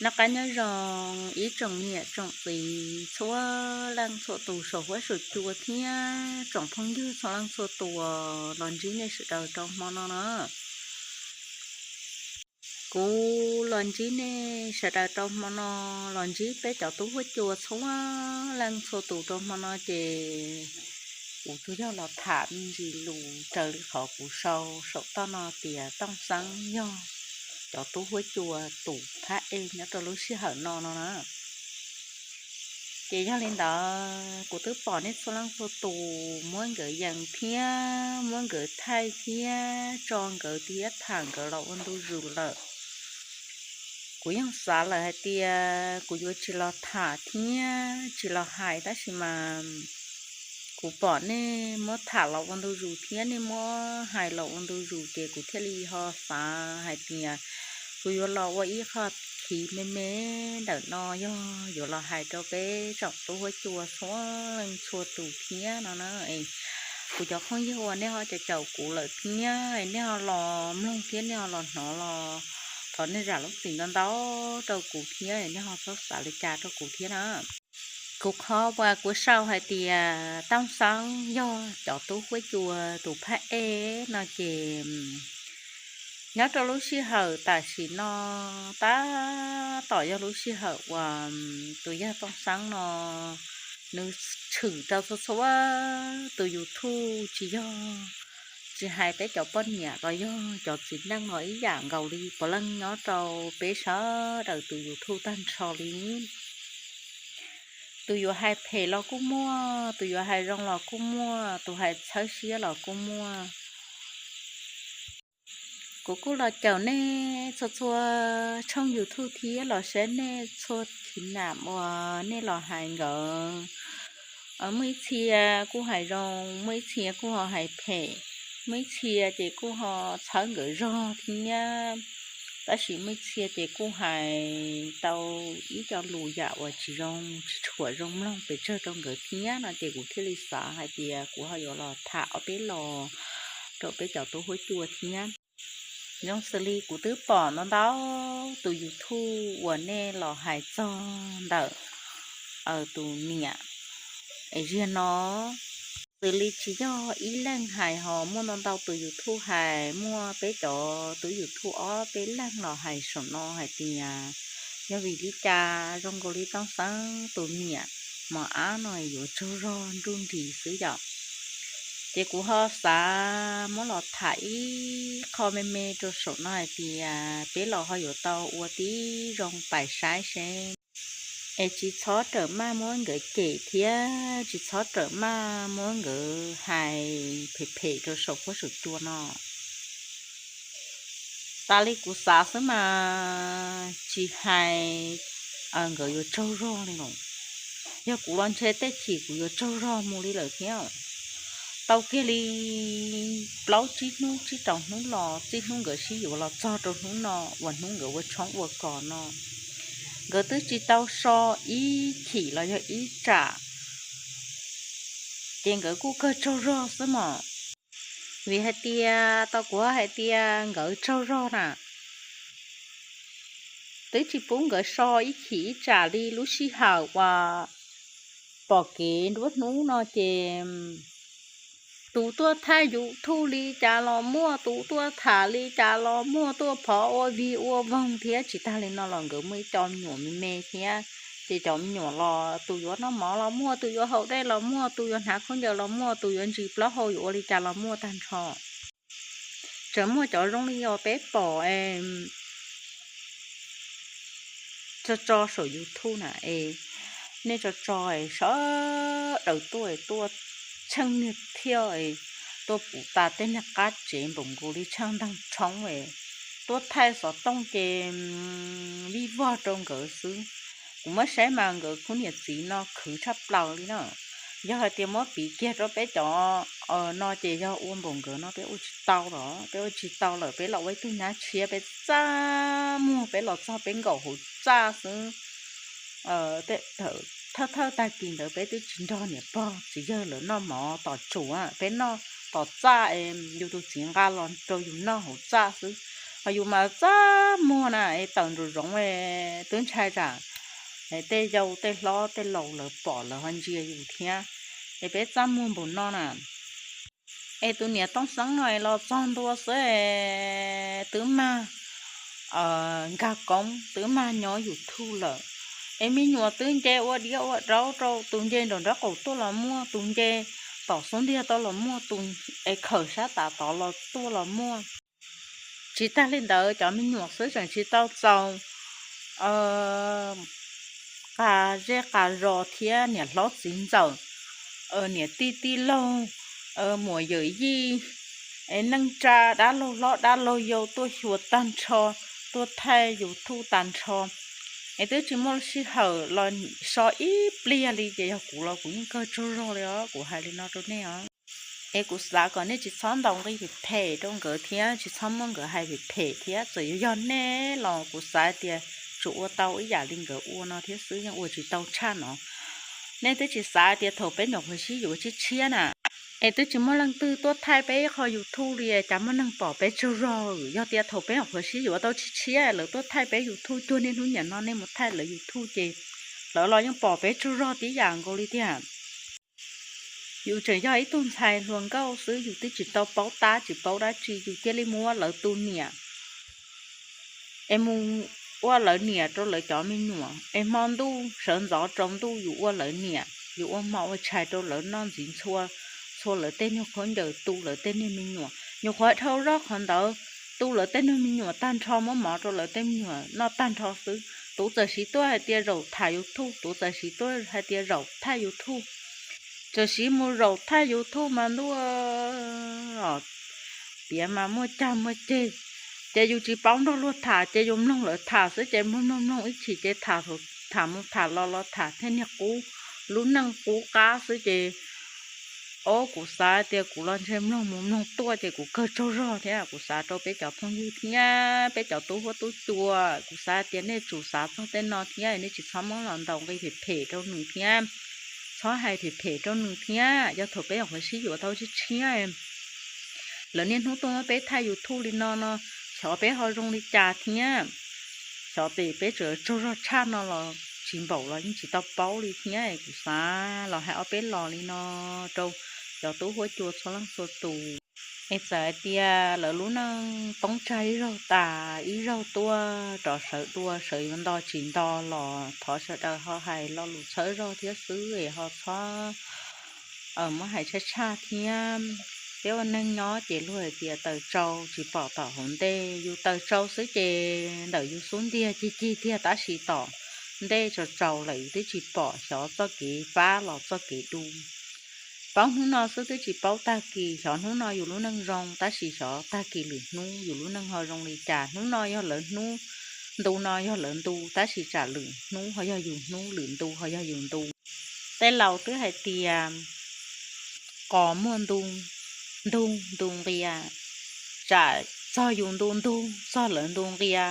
Noj qab nyob zoo ib tsoom niam tsoom txiv txhua leej txhua tus saum huab saum cua thiab tsoom phooj ywg txhua leej txhua tus los ntsib nej sawv daws rau hmo no na. Kuv los ntsib nej sawv daws rau hmo no, los ntsib peb cov tub huab cua txhua leej txhua tus rau hmo no ces kuv tsuas yog los tham me ntsis lus raws li qhov kuv sau saum toj no tias Tooj Xeeb yog cov tub huab cua tus phab ej nyob rau lub sij hawm no no na. Ces yog li ntawd kuv twb pom nej txhua leej txhua tus muab nkawd yees thiab muab nkawd thaij thiab tso nkawd thiab tham nkawd los ua ntu zus lawm. Kuv yeej xav lawm hais tias kuv yuav tsis los tham thiab tsis los hais tab sis mas kuv pom nej muab tham los ua ntu zus thiab nej muab hais los ua ntu zus ces kuv thiaj li ho xav hais tias kuv yuav los ua ib qho khiv me me ntawm no yog yuav los hais rau peb tsoom tub huab cua txhua leej txhua tus thiab no na. Kuv cov phooj ywg uas nej ho caum caum kuv lawm thiab nej ho los mloog thiab nej ho los hnov los thov nej zam lub txim ntau ntau rau kuv thiab nej ho txhob xav li cas rau kuv thiab na. Kuv qhov uas kuv sau hais tias Tooj Xeeb yog cov tub huab cua tus phab ej no ces nyob rau lub sij hawm tam sim no tab tom yog lub sij hawm uas tus yawg Tooj Xeeb no nws tshwm rau txhua txhua tus YouTube tsis yog tsis hais peb cov poj niam los yog cov txiv neej los ib yam nkaus li puav leej nyob rau peb sawv daws tus YouTube tag nrho li. Tus yuav hais phem los kuj muaj, tus yuav hais zoo los kuj muaj, tus hais txhawb siab los kuj muaj. Kuv kuj los caum nej txhua txhua tshooj YouTube thiab los saib nej txhua khiv nam uas nej los hais nkawd. Muaj ib txhia kuj hais zoo, muaj ib txhia kuj ho hais phem, muaj ib txhia ces kuj ho txhawb nkawd zog thiab, tab sis muaj ib txhia ces kuj hais tau ib co lus yam uas tsis zoo tsis tshua zoo mloog pes tsawg rau nkawd thiab no ces kuv thiaj li xav hais tias kuv ho yuav los tham ob peb los rau peb cov tub huab cua thiab. Zoo xws li kuv twb pom ntau ntau tus YouTube uas nej los hais txog ntawm tus niam es ziag no, xws li tsis yog ib leeg hais ho muaj ntau ntau tus YouTube hais, muaj peb cov tub YouTube ob peb leeg los hais saum no hais tias yog vim li cas zoo nkaus li Tooj Xeeb tus niam mos ab no yuav tsaug zog nruj nris xwb yom. Ces kuv ho xav muab los tham ib qho me me rau saum no hais tias peb los ho yuav tau ua tib zoo pais saib seb, es tsis txhob rawm maj muab nkawd cem thiab tsis txhob rawm maj muab nkawd hais phem phem rau saum huab saum cua no. Tas li kuv xav xwb mas tsis hais nkawd yuav tsaug zog li los, yog kuv los ntshe tej chim kuv yuav tsaug zog mus li lawm thiab. Tau kiag li plaub tsib hnub tsib rau hnub los txij hnub nkawd sib yuav los txog rau hnub no uas hnub nkawd ua tshoob ua kos no, nkawd twb tsis tau so ib chim los yog ib tsam, ces nkawd kuj kawg tsaug zog xwb mos. Vim hais tias tau kuv hais tias nkawd tsaug zog na, twb tsis pub nkawd so ib chim ib tsam li lub sij hawm uas pom kev nruab hnub no ces tus tuaj thaij YouTube li cas los muaj, tus tuaj tham li cas los muaj, tuaj phov ua vig ua voog thiab. Tsis tag li no los nkawd muaj ib co me nyuam me me thiab, ces cov me nyuam los tus yuav noj mov los muaj, tus yuav haus dej los muaj, tus yuav hnav khaub ncaws los muaj, tus yuav ntsis plaub hau yuav ua li cas los muaj tag nrho. Tseem muaj cov zoo li uas peb pom tso tso saum YouTube na es, nej tso tso sawv daws tuaj tuaj tsheej niag thiab, tuaj puv tas tej niag qab tsev npaum nkaus li tsheej nteeg tshoob, tuaj thaij xov tooj ces vij vog rau nkawd xwb. Kuv muab saib mas nkawd khub niam txiv no khwv tshaj plaws li na. Yog hais tias muab piv kiag rau peb cov no ces yog ua npaum nkawd no peb ua tsis tau los, peb ua tsis tau lawm, peb los ua ib tug nyab tshiab, peb txaj muag, peb los txog peb nkaum hauv txaj xwb. Thawj thawj tag kis ntawd peb twb tsis nrog niam pog txiv yawg lawv noj mov tom tsuas, peb noj tom txaj, yus tus txiv nqa los rau yus noj hauv txaj xwb. Ho yus mas txaj muag na, es tawm nraum zoov twb ntshai tsam tej yau tej hlob tej laus lawv pom lawv ho ntsia yus thiab. Es peb txaj muag npaum no na. Es tus niam Tooj Xeeb no los txog ntua xwb, twb mag nkag koob, twb mag nyob YouTube lawm. Es me nyuam twb nce ua diav ua daub rau, tus nce nraum nraub qaum tuaj los muaj, tus nce tom xub ntiag tuaj los muaj, tus es khawm sab tav tod los tuaj los muaj. Tsis tag li ntawd, cov me nyuam xwb tseem tsis tau txaus qas zej qas zos thiab niam hlob txiv ntxawm, niam tij tij laug, muam yawm yij, es neej tsa dab laug hlob dab laug yau tuaj xyuas tag nrho, tuaj thaij YouTube tag nrho. Es twb tsis muaj sij hawm los so ib pliag li, ces yog kuv los kuv yeej kawg tsaug zog li os, kuv hais li no rau nej os. Es kuv xav kom nej tsis txhob ntaus nqi phem phem rau nkawd thiab tsis txhob muab nkawd hais phem phem thiab. Txawm yuav yog nej los kuv xav tias tsuas ua tau ib yam li nkawd ua no thiab xwb, yeej ua tsis tau tshaj no. Nej twb tsis xav tias thaum peb nyuam qhuav sib yuav tshiab tshiab na, es twb tsis muaj leej twg tuaj thaij peb ib qho YouTube li, cas muaj neeg pom peb tsaug zog. Yog tias thaum peb nyuam qhuav sib yuav tau tshiab tshiab lawv tuaj thaij peb YouTube, cuag niaj hnub niam no nej mus thaij lawv YouTube ces lawv los yeej pom peb tsaug zog tib yam nkaus li tiag. Yus tseem yog ib tug ntxhais hluas nkauj xwb, yus twb tsis tau paub tab tsis paub dab tsi, yus cia li mus ua lawv tus niam, es mus ua lawv niam rau lawv cov me nyuam, es hmo ntuj sawv ntxov tsaus ntuj yus ua lawv niam, yus ua hmo ua tshais rau lawv noj ntxiv ntxhua, txhua lawv tej nyuag khaub ncaws, tu lawv tej niag me nyuam, nyuam qhuav dhau zog qhov ntawd, tu lawv tej niag me nyuam tag nrho, muab mov rau lawv tej me nyuam noj tag nrho xwb. Tus txawm siv tuaj hais tias zaum tham YouTube, tus txawm siv tuaj hais tias zaum thaij YouTube. Txawm siv mus zaum thaij YouTube mas ntuj, piav mas muaj cag muaj ceg, ces yus tsis paub nrog luag tham, ces yus mloog lawv tham xwb, ces mloog mloog mloog ib chim ces tham, tham mus tham los los tham thiaj niag qub, lub neej qub qab xwb ces o, kuv xav tias kuv los ntshe mloog mus mloog tuaj ces kuv kawg tsaug zog thiab. Kuv xav rau peb cov phooj ywg thiab peb cov tub huab tub cua, kuv xav tias nej tsum xav txog tej no thiab, nej tsis txhob muab los ntaus nqi phem phem rau nws thiab, txhob hais phem phem rau nws thiab. Yog thaum peb nyuam qhuav sib yuav tau tshiab tshiab, lawv niaj hnub tuaj muab peb thaij YouTube li no no, xyov peb ho zoo li cas thiab. Xyov tes peb tseem tsaug zog tshaj no los tsis npaum los yeej tsis tau paub li thiab. Kuv xav los hais ob peb los li no rau cov tub huab cua txhua leej txhua tus. Es txawm hais tias lawv lub neej poob tsag ib zaug tas ib zaug tuaj rov sawv dua, sawv yuav nto tsis nto los thov sawv daws ho hais lo lus txhawb zog thiab xwb es ho txhob muab hais tshaj tshaj thiab. Peb ua neeg nyob ces luag hais tias taws tsau tsis pom tom hauv ntej, yus taws tsau xwb ces ntawm yus xub ntiag cig cig tiag tab sis tom ntej tsaus tsaus lawm yus twb tsis pom, xyov txoj kev fab los txoj kev du. Paub hnub no xwb twb tsis paub tag kis, xyov hnub no yus lub neej zoo tab sis xyov tag kis lwm hnub yus lub neej ho zoo li cas. Hnub no yog lawv hnub, ntu no yog lawv ntu tab sis tsam lwm hnub ho yog yus hnub, lwm ntu ho yog yus ntu. Tej laus twb hais tias qos muaj ntu, ntug ntu nqia, tsam txog yus ntu ntug, txog lawv ntu nqia,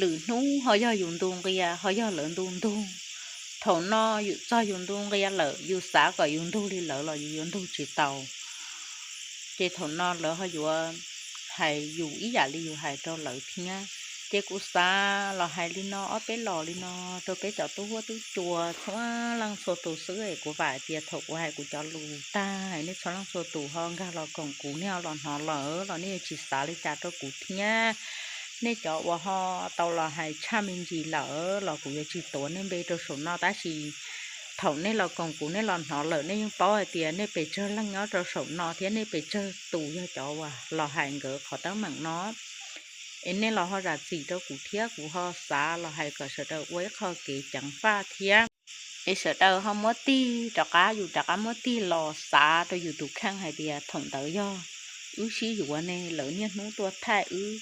lwm hnub ho yog yus ntu nqia ho yog lawv ntu ntug. Thaum no txog yus ntu nqia lawm, yus xav kom yus ntug li lawv los yus yuav ntug tsis tau. Ces thaum no lawv ho yuav hais yus ib yam li yus hais rau lawv thiab. Ces kuv xav los hais li no ob peb los li no rau peb cov tub huab tub cua txhua leej txhua tus xwb es kuv vam tias thaum kuv hais kuv cov lus tag nej txhua leej txhua tus ho nkag los koom kuv, nej ho los hnov lawm los nej yuav tsis xav li cas rau kuv thiab. Nej cov uas ho tau los hais tshaj me ntsis lawm los kuv yuav tsis tuav nej npe rau saum no tab sis thaum nej los koom kuv nej los hnov lawm nej yeej paub hais tias nej pes tsawg leej nyob rau saum no thiab nej pes tsawg tus yog cov uas los hais nkawd qhov teeb meem no. Es nej los ho zam txim rau kuv thiab kuv ho xav los hais kom sawv daws ua ib qho kev ceev faj thiab. Es sawv daws ho muab tig rov qab, yus rov qab muab tig los xav rau yus tus kheej hais tias thaum ntawd yog wb sib yuav ne lawv niaj hnub tuaj thaij wb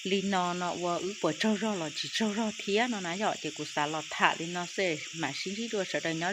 li no no ua wb puas tsaug zog los tsis tsaug zog thiab no na yom. Ces kuv xav los tham li no xwb mam sib ntsib dua sawv daws nyob